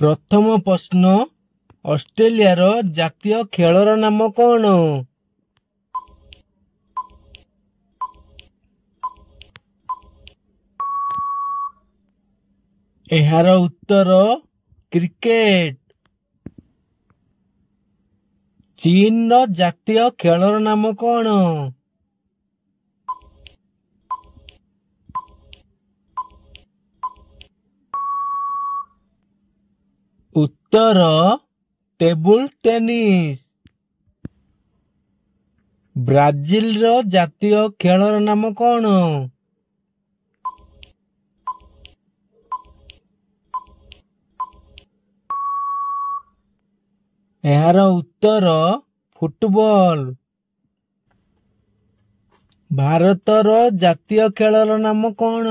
ପ୍ରଥମ ପ୍ରଶ୍ନ, ଅଷ୍ଟ୍ରେଲିଆର ଜାତୀୟ ଖେଳର ନାମ କଣ? ଏହାର ଉତ୍ତର କ୍ରିକେଟ। ଚୀନର ଜାତୀୟ ଖେଳର ନାମ କଣ? ଉତ୍ତର ଟେବୁଲ ଟେନିସ୍। ବ୍ରାଜିଲର ଜାତୀୟ ଖେଳର ନାମ କଣ? ଏହାର ଉତ୍ତର ଫୁଟବଲ। ଭାରତର ଜାତୀୟ ଖେଳର ନାମ କଣ?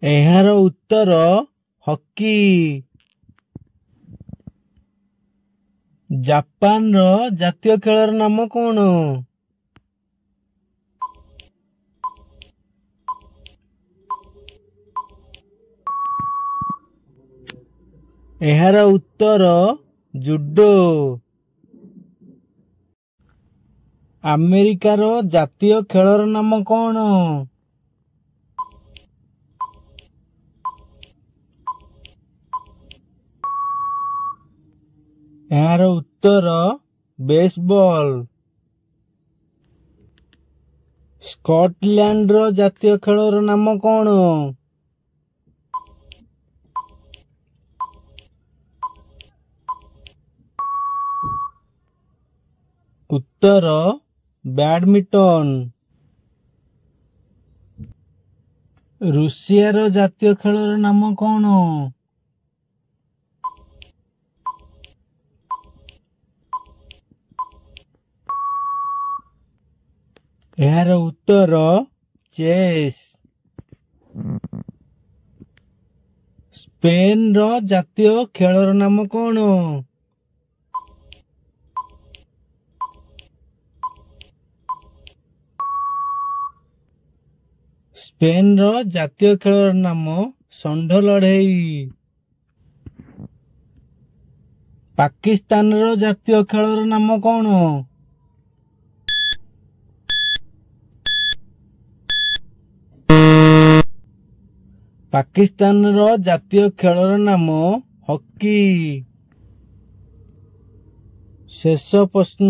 ଏହାର ଉତ୍ତର ହକି। ଜାପାନର ଜାତୀୟ ଖେଳର ନାମ କଣ? ଏହାର ଉତ୍ତର ଜୁଡୋ। ଆମେରିକାର ଜାତୀୟ ଖେଳର ନାମ କଣ? ଏହାର ଉତ୍ତର ବେସବଲ। ସ୍କଟଲ୍ୟାଣ୍ଡର ଜାତୀୟ ଖେଳର ନାମ କଣ? ଉତ୍ତର ବ୍ୟାଡମିଣ୍ଟନ। ରୁଷିଆର ଜାତୀୟ ଖେଳର ନାମ କଣ? ଏହାର ଉତ୍ତର ଚେସ୍। ସ୍ପେନର ଜାତୀୟ ଖେଳର ନାମ କଣ? ସ୍ପେନର ଜାତୀୟ ଖେଳର ନାମ ଷଣ୍ଢ ଲଢ଼େଇ। ପାକିସ୍ତାନର ଜାତୀୟ ଖେଳର ନାମ କଣ? ପାକିସ୍ତାନର ଜାତୀୟ ଖେଳର ନାମ ହକି। ଶେଷ ପ୍ରଶ୍ନ,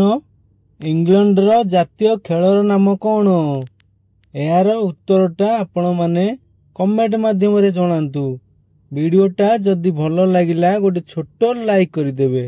ଇଂଲଣ୍ଡର ଜାତୀୟ ଖେଳର ନାମ କଣ? ଏହାର ଉତ୍ତରଟା ଆପଣମାନେ କମେଣ୍ଟ ମାଧ୍ୟମରେ ଜଣାନ୍ତୁ। ଭିଡ଼ିଓଟା ଯଦି ଭଲ ଲାଗିଲା, ଗୋଟେ ଛୋଟ ଲାଇକ୍ କରିଦେବେ।